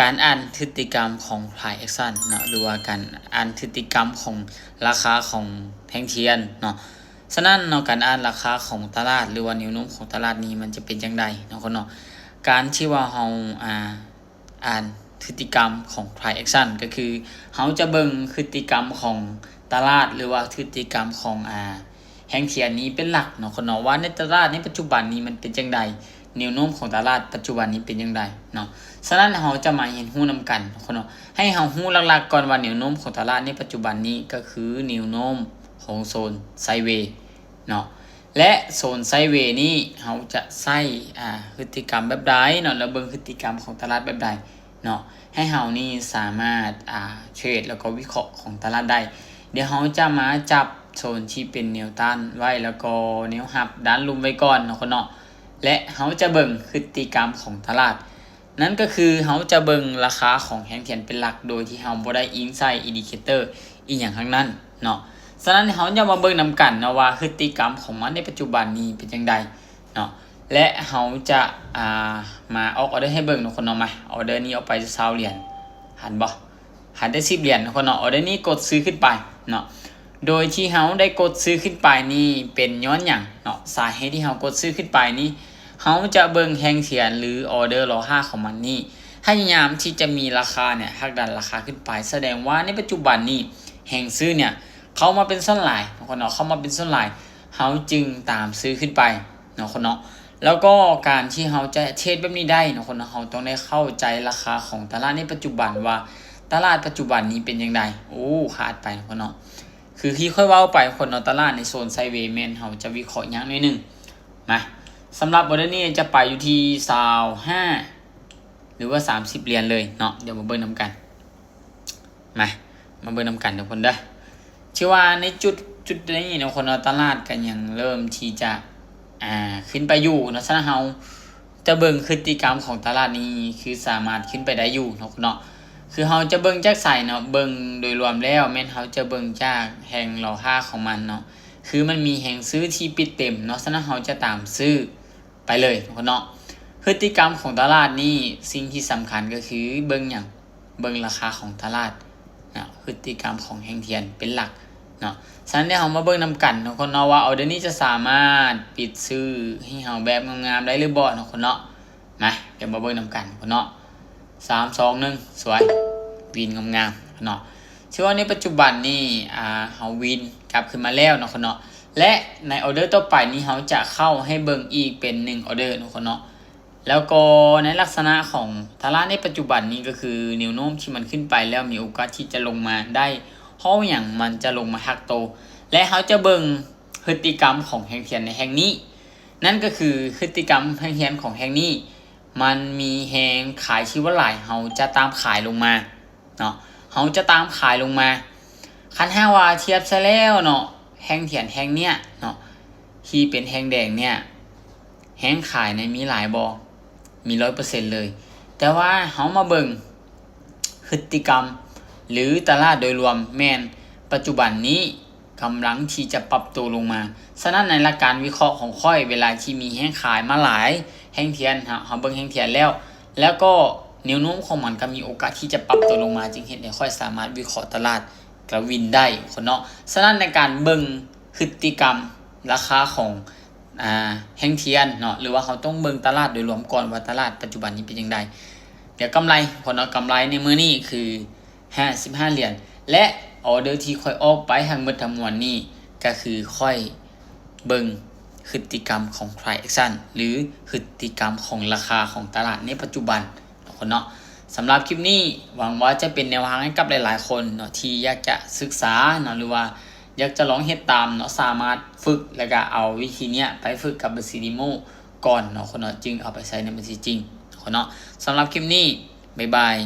ການອ່ານພຶດຕິກຳຂອງ price action ເນາະ ຫຼືວ່າການອ່ານພຶດຕິກຳຂອງລາຄາຂອງແທ່ງທຽນເນາະ. ສະນັ້ນເນາະ ການອ່ານລາຄາຂອງຕະຫຼາດ ຫຼືວ່າແນວໂນ້ມຂອງຕະຫຼາດນີ້ມັນຈະເປັນຈັ່ງໃດເນາະ ຄົນເນາະ. ການທີ່ວ່າເຮົາ ອ່າ ອ່ານພຶດຕິກຳຂອງ price action ກໍຄືເຮົາຈະເບິ່ງພຶດຕິກຳຂອງຕະຫຼາດ ຫຼືວ່າພຶດຕິກຳຂອງ ອ່າ ແທ່ງທຽນນີ້ເປັນຫຼັກເນາະ ຄົນເນາະ ວ່າໃນຕະຫຼາດໃນປັດຈຸບັນນີ້ມັນເປັນຈັ່ງໃດ, ແນວໂນ້ມຂອງຕະຫຼາດປັດຈຸບັນນີ້ເປັນຈັ່ງໃດເນາະ. ສະນັ້ນເຮົາຈະມາຮຽນຮູ້ນຳກັນເນາະ ຄົນເນາະ. ໃຫ້ເຮົາຮູ້ຫຼັກໆກ່ອນວ່າແນວໂນ້ມຂອງຕະຫຼາດໃນປັດຈຸບັນນີ້ກໍຄືແນວໂນ້ມຂອງໂຊນໄຊເວເນາະ ແລະ ໂຊນໄຊເວນີ້ເຮົາຈະໃຊ້ ອ່າ ພຶດຕິກຳແບບໃດເນາະ ແລ້ວເບິ່ງພຶດຕິກຳຂອງຕະຫຼາດແບບໃດ ເນາະ ໃຫ້ເຮົານີ້ສາມາດ ອ່າ ເທຣດ ແລ້ວກໍວິເຄາະຂອງຕະຫຼາດໄດ້. ດຽວເຮົາຈະມາຈັບໂຊນທີ່ເປັນແນວຕ້ານໄວ້ ແລ້ວກໍແນວຮັບດ້ານລຸ່ມໄວ້ກ່ອນເນາະ ຄົນເນາະ ແລະ ເຮົາຈະເບິ່ງພຶດຕິກຳຂອງຕະຫຼາດ. ນັ້ນກໍຄືເຮົາຈະເບິ່ງລາຄາຂອງແທ່ງທຽນເປັນຫຼັກ ໂດຍທີ່ເຮົາບໍ່ໄດ້ອີງໃສ່ indicator ອີ່ຫຍັງທັງນັ້ນເນາະ. ສະນັ້ນເຮົາຈະມາເບິ່ງນຳກັນເນາະວ່າພຶດຕິກຳຂອງມັນໃນປັດຈຸບັນນີ້ເປັນຈັ່ງໃດ ເນາະ ແລະ ເຮົາຈະ ອ່າ ມາອອກອໍເດີໃຫ້ເບິ່ງເນາະ ຄົນເນາະ. ມາ ອໍເດີນີ້ອອກໄປຊາວຫຼຽນ ຫັນບໍ່? ຫັນແຕ່ສິບຫຼຽນເນາະ ຄົນເນາະ. ອໍເດີນີ້ກົດຊື້ຂຶ້ນໄປເນາະ ໂດຍທີ່ເຮົາໄດ້ກົດຊື້ຂຶ້ນໄປນີ້ເປັນຍ້ອນຫຍັງເນາະ? ສາເຫດທີ່ເຮົາກົດຊື້ຂຶ້ນໄປນີ້ ເຮົາຈະເບິ່ງແທ່ງທຽນ ຫຼື ອໍເດີລໍຫ້າຂອງມັນນີ້ ພະຍາຍາມທີ່ຈະມີລາຄາເນຍ ຮັກດັນລາຄາຂຶ້ນໄປ ສະແດງວ່າໃນປັດຈຸບັນນີ້ແຮງຊື້ເນຍເຂົ້າມາເປັນສ່ວນຫຼາຍເນາະ ຄົນເນາະ ເຂົ້າມາເປັນສ່ວນຫຼາຍ ເຮົາຈຶ່ງຕາມຊື້ຂຶ້ນໄປ ເນາະ ຄົນເນາະ. ແລ້ວກໍການທີ່ເຮົາຈະເທຣດແບບນີ້ໄດ້ເນາະ ຄົນເນາະ ເຮົາຕ້ອງໄດ້ເຂົ້າໃຈລາຄາຂອງຕະຫຼາດໃນປັດຈຸບັນວ່າ ຕະຫຼາດປັດຈຸບັນນີ້ເປັນຈັ່ງໃດ. ໂອ້ ພາດໄປເນາະ ຄົນເນາະ ຄືທີ່ຂ້ອຍເວົ້າໄປ ຄົນເນາະ ຕະຫຼາດໃນໂຊນໄຊເວແມ່ນເຮົາຈະວິເຄາະຍາກໜ້ອຍໜຶ່ງ. ມາ ສຳລັບອໍເດີນີ້ຈະໄປຢູ່ທີ່ຊາວຫ້າ ຫຼືວ່າສາມສິບຫຼຽນເລີຍເນາະ. ດຽວມາເບິ່ງນຳກັນ ມາ ມາເບິ່ງນຳກັນທຸກຄົນເດີ. ຖືວ່າໃນຈຸດ ຈຸດນີ້ເນາະ ຄົນເນາະ ຕະຫຼາດກໍຍັງເລີ່ມທີ່ຈະ ອ່າ ຂຶ້ນໄປຢູ່ເນາະ. ສະນັ້ນເຮົາຈະເບິ່ງພຶດຕິກຳຂອງຕະຫຼາດນີ້ ຄືສາມາດຂຶ້ນໄປໄດ້ຢູ່ເນາະ ເນາະ. ຄືເຮົາຈະເບິ່ງຈາກໃສເນາະ? ເບິ່ງໂດຍລວມແລ້ວແມ່ນເຮົາຈະເບິ່ງຈາກແທ່ງລໍຫ້າຂອງມັນເນາະ ຄືມັນມີແຮງຊື້ທີ່ປິດເຕັມເນາະ. ສະນັ້ນເຮົາຈະຕາມຊື້ ໄປເລີຍເນາະ ຄົນເນາະ. ພຶດຕິກຳຂອງຕະຫຼາດນີ້ ສິ່ງທີ່ສຳຄັນກໍຄືເບິ່ງຫຍັງ? ເບິ່ງລາຄາຂອງຕະຫຼາດເນາະ ພຶດຕິກຳຂອງແທ່ງທຽນເປັນຫຼັກເນາະ. ສະນັ້ນດຽວເຮົາມາເບິ່ງນຳກັນເນາະ ຄົນເນາະ ວ່າອໍເດີນີ້ຈະສາມາດປິດຊື້ໃຫ້ເຮົາແບບງາມໆໄດ້ຫຼືບໍ່ເນາະ ຄົນເນາະ. ມາ ດຽວມາເບິ່ງນຳກັນ ຄົນເນາະ. ສາມ ສອງ ໜຶ່ງ ສວຍ ວິນງາມໆເນາະ. ຖືວ່າໃນປັດຈຸບັນນີ້ ອ່າ ເຮົາວິນກັບຄືນມາແລ້ວເນາະ ຄົນເນາະ. ແລະ ໃນອໍເດີຕໍ່ໄປນີ້ ເຮົາຈະເຂົ້າໃຫ້ເບິ່ງອີກເປັນໜຶ່ງອໍເດີເນາະ ຄົນເນາະ. ແລ້ວກໍໃນລັກສະນະຂອງຕະຫຼາດໃນປັດຈຸບັນນີ້ ກໍຄືແນວໂນ້ມທີ່ມັນຂຶ້ນໄປແລ້ວມີໂອກາດທີ່ຈະລົງມາໄດ້ ເພາະຫຍັງ? ມັນຈະລົງມາຮັກໂຕ ແລະ ເຮົາຈະເບິ່ງພຶດຕິກຳຂອງແທ່ງທຽນໃນແທ່ງນີ້ ນັ້ນກໍຄືພຶດຕິກຳແທ່ງທຽນຂອງແທ່ງນີ້ ມັນມີແຮງຂາຍທີ່ວ່າຫຼາຍ ເຮົາຈະຕາມຂາຍລົງມາເນາະ ເຮົາຈະຕາມຂາຍລົງມາ. ຄັນຫາກວ່າທຽບໃສ່ແລ້ວເນາະ ແທ່ງທຽນແທ່ງເນີ້ຍເນາະ ທີ່ເປັນແທ່ງແດງເນີ້ຍ ແຮງຂາຍນີ້ມີຫຼາຍບໍ່? ມີຮ້ອຍເປີເຊັນເລີຍ. ແຕ່ວ່າເຮົາມາເບິ່ງພຶດຕິກຳ ຫຼື ຕະຫຼາດໂດຍລວມ ແມ່ນປັດຈຸບັນນີ້ກຳລັງທີ່ຈະປັບໂຕລົງມາ. ສະນັ້ນໃນຫຼັກການວິເຄາະຂອງຂ້ອຍ ເວລາທີ່ມີແຮງຂາຍມາຫຼາຍ ແທ່ງທຽນ ເຮົາ ເຮົາເບິ່ງແທ່ງທຽນແລ້ວ ແລ້ວກໍແນວໂນ້ມຂອງມັນກໍມີໂອກາດທີ່ຈະປັບໂຕລົງມາ ຈຶ່ງເຮັດໃຫ້ຂ້ອຍສາມາດວິເຄາະຕະຫຼາດ ກະວິນໄດ້ຄົນເນາະ. ສະນັ້ນໃນການເບິ່ງພຶດຕິກຳລາຄາຂອງ ອ່າ ແທ່ງທຽນເນາະ ຫຼືວ່າເຮົາຕ້ອງເບິ່ງຕະຫຼາດໂດຍລວມກ່ອນວ່າຕະຫຼາດປັດຈຸບັນນີ້ເປັນຈັ່ງໃດ. ດຽວກຳໄລຄົນເນາະ ກຳໄລໃນມື້ນີ້ຄືຫ້າສິບຫ້າຫຼຽນ ແລະ ອໍເດີທີ່ຂ້ອຍອອກໄປທັງໝົດທັງມວນນີ້ ກະຄືຂ້ອຍເບິ່ງພຶດຕິກຳຂອງ price action ຫຼື ພຶດຕິກຳຂອງລາຄາຂອງຕະຫຼາດໃນປັດຈຸບັນ ເນາະ ຄົນເນາະ. ສຳລັບຄລິບນີ້ຫວັງວ່າຈະເປັນແນວທາງໃຫ້ກັບຫຼາຍໆຄົນເນາະ ທີ່ຢາກຈະສຶກສາເນາະ ຫຼືວ່າຢາກຈະລອງເຮັດຕາມເນາະ ສາມາດຝຶກ ແລ້ວກະເອົາວິທີເນີ້ຍໄປຝຶກກັບບັນຊີເດໂມກ່ອນເນາະ ຄົນເນາະ ຈຶ່ງເອົາໄປໃຊ້ໃນບັນຊີຈິງເນາະ ຄົນເນາະ. ສຳລັບຄລິບນີ້ ບາຍບາຍ.